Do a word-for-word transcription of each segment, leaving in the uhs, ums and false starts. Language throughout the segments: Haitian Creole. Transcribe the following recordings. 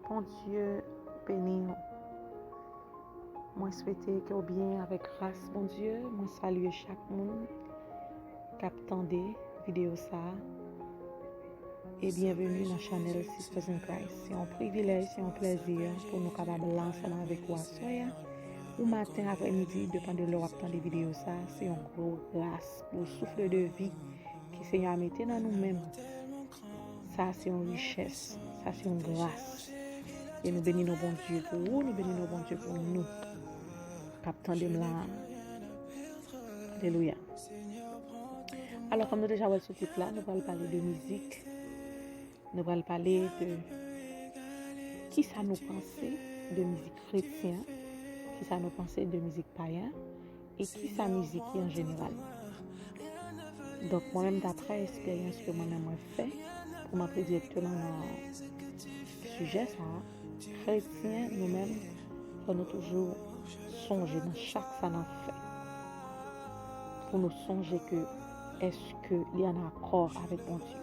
Bondye beni w. Mwen swete ke w byen avèk gras Bondye. Mwen salye chak moun k ap tande videyo sa a. E byenveni nan chanèl Sisters in Christ. Se yon privilèj, se yon plèzi pou nou kapab la ansanm avèk ou aswè a, ou maten, aprèmidi, depann de lè w ap tande videyo sa a. Se yon gwo gras pou souf de vi ke Senyè a mete nan nou menm. Sa se yon richès, sa se yon gras. E nou beni non Bondye pou ou, nou beni non Bondye pou nou k ap tande m la. Alelouya. Alò, kòm nou deja wè l sou tit la, nou pral pale de mizik. Nou pral pale de kisa nou panse de mizik kretyen, kisa nou panse de mizik payen, e kisa mizik ye an jeneral. Donk, mwen menm, daprè esperyans ke mwen menm mwen fè, pou m antre dirèkteman nan sijè sa a, kretyen, nou menm, fò nou toujou sonje nan chak sa n ap fè. Pou nou sonje ke èske li ann akò avèk Bondye.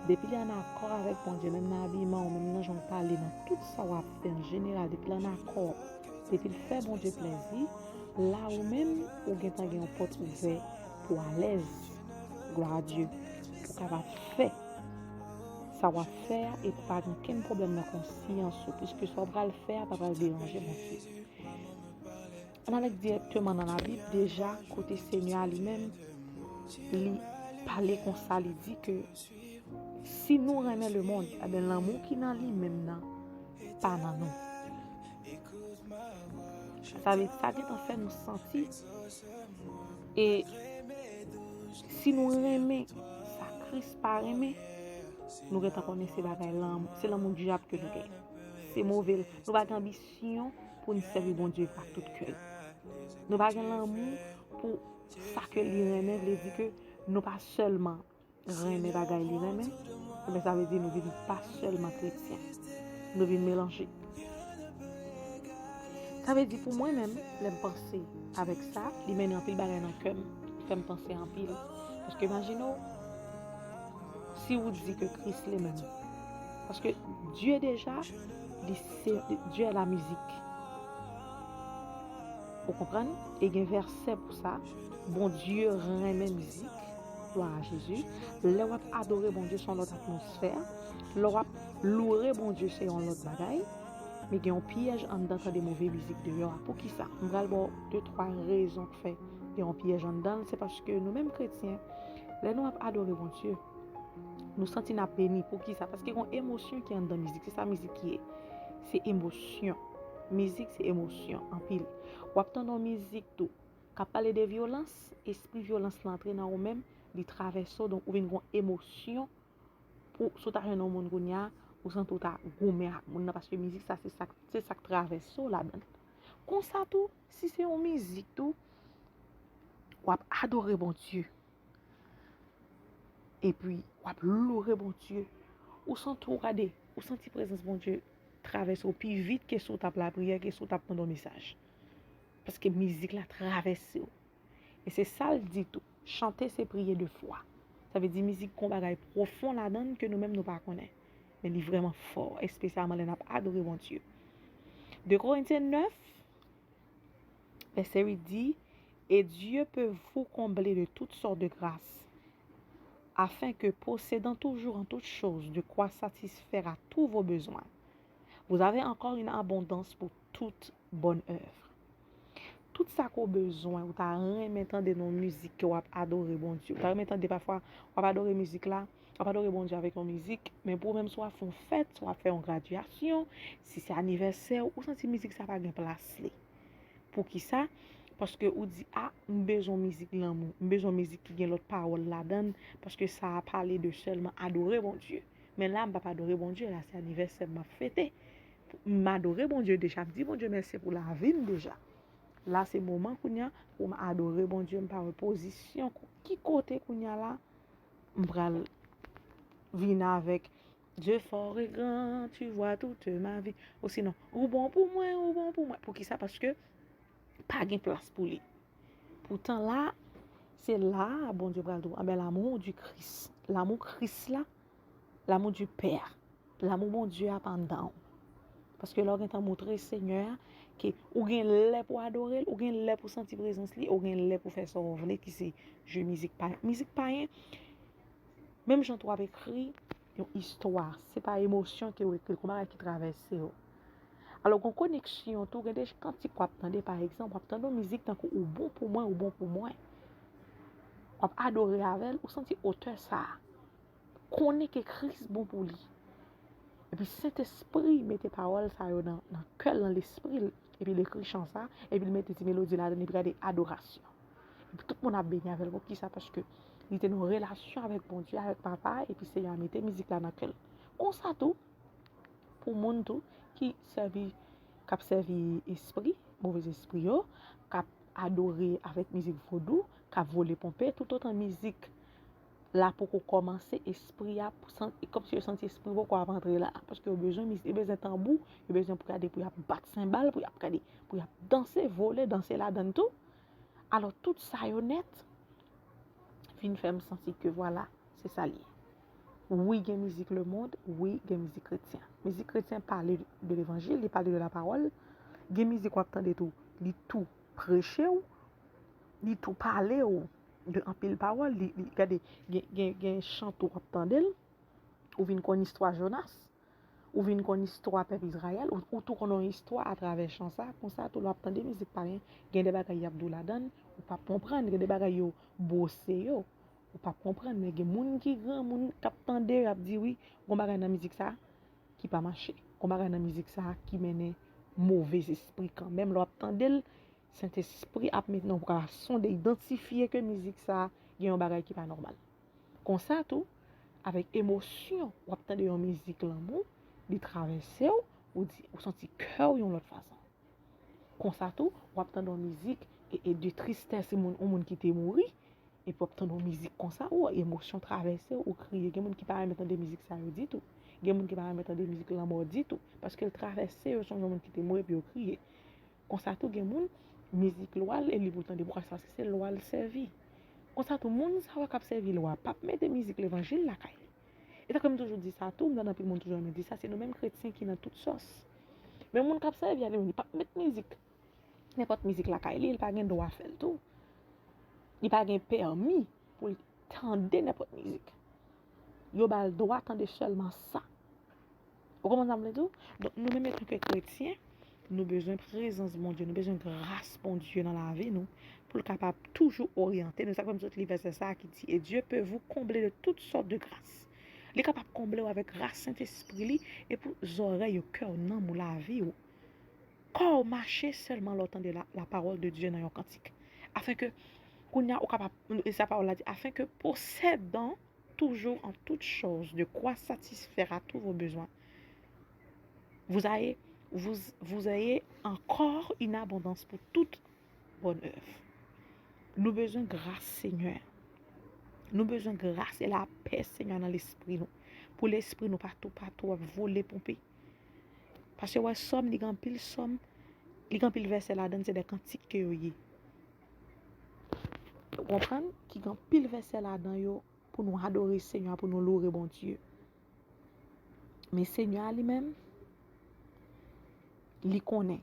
Depi li ann akò avèk Bondye, menm nan abiman w, menm nan jan w pale, nan tout sa w ap fè an jeneral, depi l ann akò, depi l fè Bondye plèzi, la ou menm, ou gentan gen yon pòt ouvè pou w alèz, glwa a Dye, pou w kapab fè sa w ap fè a epi pa gen okenn pwoblèm nan konsyans ou, piske sa w pral fè a pa pral deranje Bondye. Ann ale dirèkteman nan Labib, deja, kote Senyè a li menm, li pale konsa, li di ke si nou renmen lemonn, ebyen, lanmou ki nan li menm nan pa nan nou. Sa vle di, sa gentan fè nou santi, e si nou renmen sa Kris pa renmen, nou gentan konnen se bagay lanmou, se lanmou dyab ke nou genyen. Se move, nou pa gen anbisyon pou n sèvi Bondye ak tout kè n. Nou pa gen lanmou pou sa ke li renmen, vle di ke nou pa sèlman renmen bagay li renmen, ebyen, sa vle di nou vin pa sèlman kretyen. Nou vin melanje. Sa vle di pou mwen menm, lè m panse avèk sa, li mennen anpil bagay nan kè m, fè m panse anpil. Paske imajine w, si w di ke Kris li menm, paske Dye deja, li se, Dye la mizik. Ou konprann? E gen vèsè pou sa. Bondye renmen mizik. Glwa a Jezi. Lè w ap adore Bondye, se yon lòt atmosfè. Lè w ap loure Bondye, se yon lòt bagay. Men gen yon pyèj anndan tande move mizik deyò a. Poukisa? M pral ba w de, twa rezon k fè gen yon pyèj anndan l. Se paske nou menm kretyen, lè nou ap adore Bondye, nou santi n ap beni. Poukisa? Paske gen yon emosyon ki anndan mizik. Se sa mizik ye. Se emosyon. Mizik se emosyon, anpil. W ap tande yon mizik tou k ap pale de vyolans, espri vyolans lan antre nan ou menm, li travèse w, donk ou vin gen yon emosyon pou, si w ta jwenn yon moun kounye a, ou santi w ta goumen ak moun nan, paske mizik sa, se sa, se sa k travèse w ladan l. Konsa tou, si se yon mizik tou, w ap adore Bondye. Epi, w ap loure Bondye. Ou santi w gade, ou santi prezans Bondye travèse w pi vit ke si w t ap lapriyè, ke si w t ap tande yon mesaj. Paske mizik la travèse w. E se sa l di tou, chante se priye de fwa. Sa vle di mizik gon bagay pwofon ladan l ke nou menm nou pa konnen. Men li vrèman fò, espesyalman lè n ap adore Bondye. De Korentyen nèf, vèsè uit di, Et Dieu peut vous combler de toutes sortes de grâces, afin que, possédant toujours en toutes choses de quoi satisfaire à tous vos besoins, vous avez encore une abondance pour toute bonne œuvre. Tout sa ke w bezwen, ou ta renmen tande nan yon mizik ke w ap adore Bondye. Ou ta renmen tande pafwa, w ap adore mizik la, w ap adore Bondye avèk yon mizik, men pou ou menm, si w ap fè yon fèt, si w ap fè yon gradyasyon, si se anivèsè w, ou santi mizik sa pa gen plas li. Poukisa? Paske ou di, a, m bezwen mizik lanmou, m bezwen mizik ki gen lòt pawòl ladan l, paske sa a pale de sèlman adore Bondye. Men la, m p ap adore Bondye, la se anivèsè m ap fete. M adore Bondye deja, m di Bondye mèsi pou lavi m deja. La se moman kounye a pou m adore Bondye, m pa wè pozisyon, ki kote kounye a la, m pral vin avèk Dieu fort et grand, tu vois toute ma vie. Osinon, ou bon pou mwen, ou bon pou mwen. Poukisa? Paske pa gen plas pou li. Poutan la, se la a Bondye pral di w, anben, l'amour du Christ, l'amour Christ la, l'amour du Père, l'amour Bondye a pa anndan w. Paske lè w gentan montre Senyè a ke ou gen lè pou adore l, ou gen lè pou santi prezans li, ou gen lè pou fè sa w vle, ki se jwe mizik payen. Mizik payen, menm jan tou w ap ekri yon istwa, se pa emosyon ke w ekri l, gon bagay ki travèse w. Alò, gon koneksyon tou, gen de kantik w ap tande, pa egzanp, w ap tande yon mizik tankou Ou bon pou mwen, ou bon pou mwen. W ap adore avè l, ou santi otè sa a konnen ke Kris bon pou li. Epi Sentespri mete pawòl sa yo nan, nan kè l, nan lespri l, epi l ekri chan sa, epi l mete ti melodi ladan l, epi gade adorasyon. Epi tout moun ap beni avè l. Poukisa? Paske li te nan relasyon avèk Bondye, avèk Papa, epi Senyè a mete mizik la nan kè l. Konsa tou, pou moun tou ki sèvi, k ap sèvi espri, movez espri yo, k ap adore avèk mizik vodou, k ap vole ponpe, toutotan mizik la poko kòmanse, espri a, san- e kòmsi yo santi espri poko ap antre la, paske yo bezwen mizik, yo bezwen tanbou, yo bezwen pou gade, pou y ap bat senbal, pou y ap gade, pou y ap danse, vole, danse ladan l tou. Alò, tout sa yo nèt vin fè m santi ke vwala, se sa l ye. Wi, gen mizik lemonn, wi, gen mizik kretyen. Mizik kretyen pale de levanjil, li pale de lapawòl. Gen mizik w ap tande tou, li tou preche w, li tou pale w de anpil pawòl. Li, li, gade, gen, gen, gen chan tou w ap tande l, ou vin konn istwa Jonas, ou vin konn istwa pèp Izrayèl, ou, ou tou konn yon istwa atravè chan sa, konsa tou lè w ap tande mizik payen, gen de bagay y ap di w ladan l, ou p ap konprann, gen de bagay yo bwose yo, ou p ap konprann, men gen moun ki granmoun k ap tande, y ap di wi, gon bagay nan mizik sa ki pa mache, gon bagay nan mizik sa ki mennen movez espri kanmenm, lè w ap tande l, Sentespri ap mete nan, ou ka sonde, idantifye ke mizik sa gen yon bagay ki pa nòmal. Konsa tou, avèk emosyon, w ap tande yon mizik lanmou, li travèse w, ou di, ou santi kè w yon lòt fason. Konsa tou, w ap tande yon mizik e, e de tristès, yon moun, yon moun ki te mouri, epi w ap tande yon mizik konsa, ou emosyon travèse w, ou kriye. Gen moun ki pa renmen tande mizik sa yo ditou. Gen moun ki pa renmen tande mizik lanmò ditou, paske l travèse yo, sonje yon moun ki te mouri epi yo kriye. Konsa tou gen moun, mizik lwa l, e li pou l tande, poukisa? Paske se lwa l sèvi. Konsa tou moun sa yo k ap sèvi lwa p ap mete mizik levanjil lakay li. E tankou m toujou di sa tou, m tande anpil moun toujou renmen di sa, se nou menm kretyen ki nan tout sòs. Men moun k ap sèvi a li menm, li p ap met mizik, nenpòt mizik lakay li, li pa gen dwa fè l tou. Li pa gen pèmi pou l tande nenpòt mizik. Yo ba l dwa tande sèlman sa. Ou konprann sa m vle di w? Donk, nou menm antanke kretyen, nou bezwen prezans Bondye, nou bezwen gras Bondye nan lavi nou, pou l kapab toujou oryante nou. Sa k fè m sot li vèsè sa a ki di, Et Dieu peut vous combler de toutes sortes de grâces. Li kapab konble w avèk gras Sentespri li, e pou zòrèy ou, kè w, nanm ou, lavi w, kò w mache sèlman lè w tande la, la parole de Dieu nan yon kantik. Afin que, kounye a, ou kapab, e sa pawòl la di, afin que possédant toujours en toutes choses de quoi satisfaire à tous vos besoins. Vous ayez, vous, vous ayez encore une abondance pour toute bonne œuvre. Nou bezwen gras Senyè. Nou bezwen gras e lapè Senyè nan lespri nou. Pou lespri nou pa tou, pa tou ap vole ponpe. Paske wè sòm, li gen anpil sòm, li gen anpil vèsè ladan, se de kantik ke yo ye. Ou konprann? Ki gen anpil vèsè ladan yo pou nou adore Senyè, pou nou loure Bondye. Men Senyè a li menm, li konnen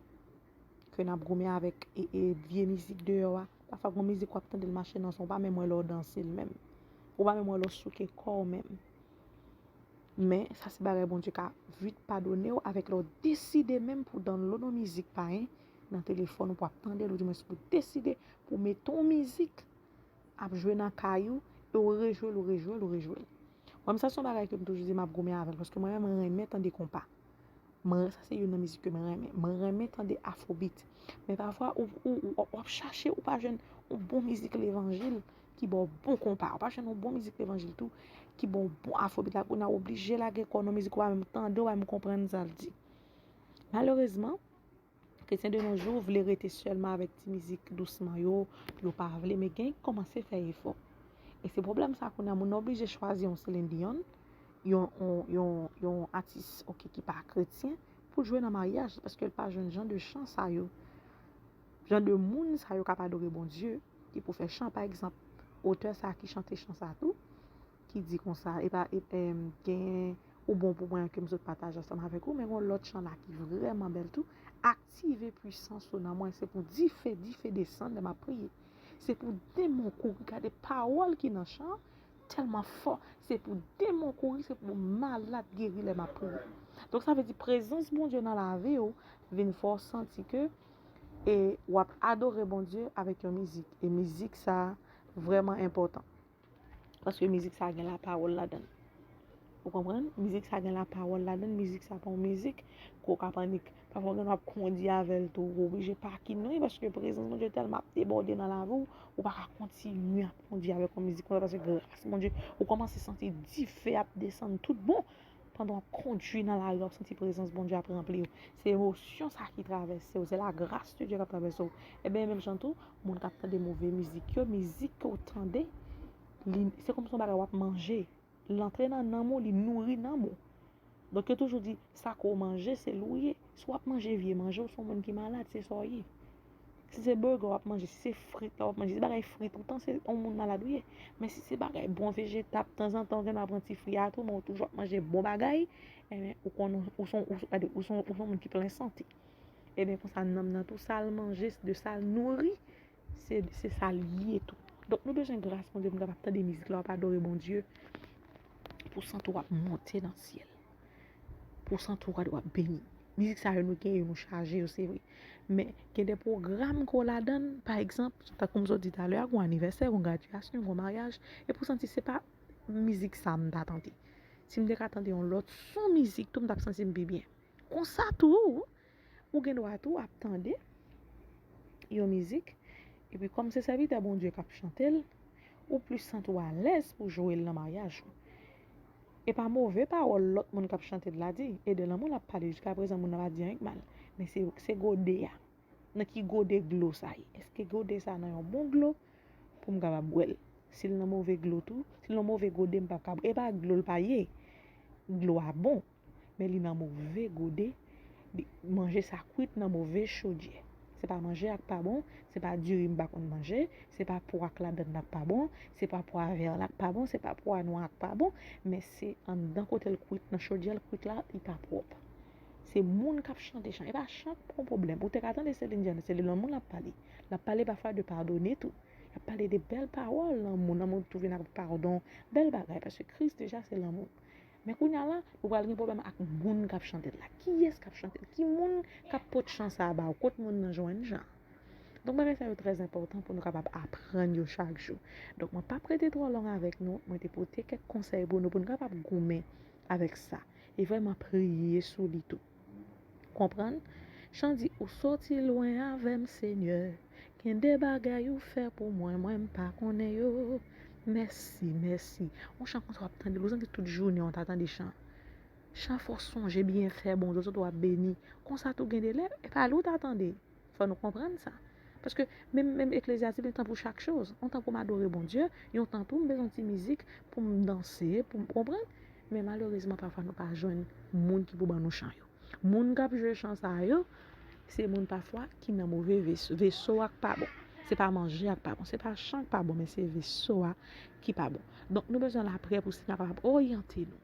ke n ap goumen avèk e, e, vye mizik deyò a. Pafwa, gon mizik w ap tande l mache nan son, ou pa menm wè lè w danse l menm. Ou pa menm wè lè w souke kò w menm. Men, sa se bagay Bondye ka vit padone w avèk lè w deside menm pou download yon mizik payen nan telefòn ou, pou w ap tande l, oudimwens pou w deside pou w mete yon mizik ap jwe nan kay ou, e w rejwe l, ou rejwe l, ou rejwe l. Mwen, sa se yon bagay ke m toujou di m ap goumen avè l, paske mwen menm, mwen renmen tande konpa. Mwen, sa se youn nan mizik ke mwen renmen. Mwen renmen tande afrobeat. Men pafwa, ou, ou, ou, w ap chache, ou pa jwenn yon bon mizik levanjil ki ba w bon konpa. Ou pa jwenn yon bon mizik levanjil tou ki ba w bon afrobeat la. Kounye a, ou oblije lage kò w nan mizik, ou pa menm tande, ou pa menm konprann sa l di. Malerezman, kretyen de nos jours vle rete sèlman avèk ti mizik dousman yo, yo pa vle, men gen ki kòmanse fè efò. E se pwoblèm sa kounye a, moun nan oblije chwazi yon Celine Dion, yon, yon, yon, yon atis, oke, ki pa kretyen, pou l jwe nan maryaj, paske l pa jwenn jan de chan sa yo, jan de moun sa yo k ap adore Bondye, ki pou fè chan. Pa egzanp, otè sa ki chante chan sa tou, ki di konsa, e pa, e, em, gen ou bon pou mwen ke m sot pataje ansanm avèk ou, men gen yon lòt chan la ki vrèman bèl tou. Aktive pwisans ou nan mwen, se pou dife, dife desann lè m ap priye. Se pou demon kouri, gade pawòl ki nan chan an, tèlman fò. Se pou demon kouri, se pou malad geri lè m ap priye. Donk sa vle di prezans Bondye nan lavi w vin fè w santi ke e w ap adore Bondye avèk yon mizik. E mizik sa vrèman enpòtan. Paske mizik sa gen lapawòl ladan l. Ou konprann? Mizik sa gen lapawòl ladan l. Mizik sa pa yon mizik ke w ka panik. Pafwa w gen w ap kondi avè l tou. Ou oblije pakin wi, paske prezans Bondye tèlman ap debòde nan lavi w, ou pa ka kontinye ap kondi avèk yon mizik konsa, paske gras Bondye, ou kòmanse santi dife ap desann tout bon. Pandan w ap kondui nan lari, w ap santi prezans Bondye ap ranpli w. Se emosyon sa ki travèse w, se la grâce de Dieu k ap travèse w. Ebyen, menm jan tou, moun k ap tande move mizik yo, mizik ke w tande, li, se kòmsi yon bagay w ap manje. L antre nan nanm ou, li nouri nanm ou. Donk, yo toujou di, sa ke w manje, se li w ye. Si w ap manje vye manje, w se yon moun ki malad, se sa w ye. Si se burger w ap manje, si se frit la w ap manje, si se bagay frit, ou tan se yon moun malad ou ye. Men si se bagay bon vejetap, tanzantan ou gen dwa pran ti fri a tou, men ou toujou ap manje bon bagay, ebyen, ou konn, ou se yon, ou, gade, ou se yon, ou se yon moun ki plen sante. Ebyen, konsa, nanm nan tou, sa l manje, de sa l nouri, se, se sa l ye tou. Donk, nou bezwen gras Bondye pou n kapab tande mizik la, w ap adore Bondye, pou w santi w ap monte nan syèl. Pou w santi w w ap beni. Mizik sa yo nou genyen yo, nou chaje yo, se vre. Men, gen de pwogram ke w ladan l, pa egzanp, tankou m sot di talè a, gen yon anivèsè, gen yon gradyasyon, gen yon maryaj, epi w santi se pa mizik sa m ta tande. Si m te ka tande yon lòt son mizik tou, m t ap santi m pi byen. Konsa tou, ou gen dwa tou ap tande yon mizik, epi kòm se sèvitè Bondye k ap chante l, ou plis santi w alèz pou jwe l nan maryaj ou. E pa move pawòl lòt moun k ap chante l la di, e de lanmou l ap pale, jiskaprezan moun nan pa di anyen k mal. Men se, se gode a. Nan ki gode dlo sa ye? Èske gode sa nan yon bon dlo pou m kapab bwè l? Si l nan move dlo tou, si l nan move gode, m p ap ka bwè. E pa dlo l pa ye. Dlo a bon, men li nan move gode. Li, manje sa kwit nan move chodyè. Se pa manje a k pa bon, se pa diri m pa konn manje, se pa pwa k ladan l la k pa bon, se pa pwa vè la k pa bon, se pa pwa nwa a k pa bon, men se anndan kote l kwit, nan chodyè l kwit la, li pa pwòp. Se moun k ap chante chan. E pa chan k pran pwoblèm. Ou te ka tande Celine Dion, se de lanmou l ap pale. L ap pale pafwa de padone tou. L ap pale de bèl pawòl, lanmou, lanmou tou vin ak padon. Bèl bagay, paske Kris deja se lanmou. Men kounye a la, ou pral gen pwoblèm ak moun k ap chante l la. Kiyès k ap chante l? Ki moun k ap pot chan sa a ba w? Kot moun nan jwenn chan? Donk, bagay sa yo trè enpòtan pou nou kapab aprann yo chak jou. Donk, mwen p ap rete twò long avèk nou. Mwen te pote kèk konsèy pou nou, pou nou kapab goumen avèk sa. E vrèman priye sou li tou. Konprann? Chan di, ou soti lwen avè m, Senyè. Gen de bagay ou fè pou mwen, mwen m pa konnen yo. Mèsi, mèsi. Yon chan konsa w ap tande l, ou santi tout jounen w ta tande chan. Chan fè w sonje byenfè Bondye, w santi w ap beni. Konsa tou gen de lè, e pa li w ta tande. Fò nou konprann sa. Paske menm, menm Eklezyas di, gen tan pou chak choz. Yon tan pou m adore Bondye, yon tan tou m bezwen ti mizik pou m danse, pou m konprann. Men malerezman, pafwa nou pa jwenn moun ki pou ban nou chan yo. Moun k ap jwe chan sa yo, se moun pafwa ki nan move veso. Veso a k pa bon. Se pa manje a k pa bon, se pa chan k pa bon, men se veso a ki pa bon. Donk, nou bezwen lapriyè pou Senyè a kapab oryante nou.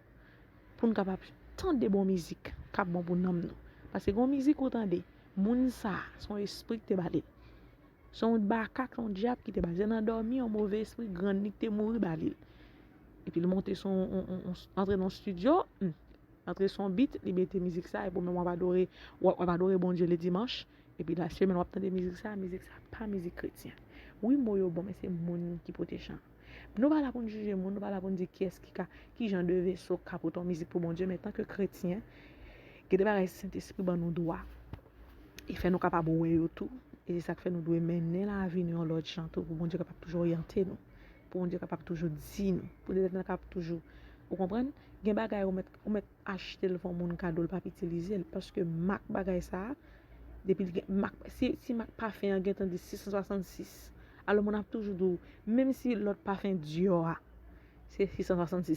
Pou n kapab tande bon mizik k ap bon pou nanm nou. Paske gen yon mizik ou tande, moun sa a, se yon espri ki te ba li l. Se yon bakak, se yon dyab ki te ba li l. Se nan dòmi, yon move espri grann li ki te mouri ba li l. Epi l monte sou yon, yon, yon, yon, antre nan yon estidyo, hmm, antre sou yon bit, li mete mizik sa, epi w menm w ap adore, w ap, w ap adore Bondye le dimanch. Epi la semèn w ap tande mizik sa, mizik sa pa mizik kretyen. Wi, mo yo bon, men se moun ki pote chan. Nou pa la pou n jije moun, nou pa la pou n di kiyès ki ka, ki jan de veso k ka pote yon mizik pou Bondye, men tanke kretyen, gen de bagay Sentespri ban nou dwa. E fè nou kapab wè yo tou. E se sa k fè nou dwe mennen lavi nou yon lòt jan tou, pou Bondye kapab toujou oryante nou. Pou Bondye kapab toujou di nou. Pou Letènèl kapab toujou, ou konprann? Gen bagay ou mèt, ou mèt achte l fè yon moun kado, l p ap itilize l. Paske mak bagay sa a, depi l gen mak, si, si mak pafen an gentan di sis san swasannsis, alò moun ap toujou di w, menm si lòt pafen Dior a, se sis san swasannsis,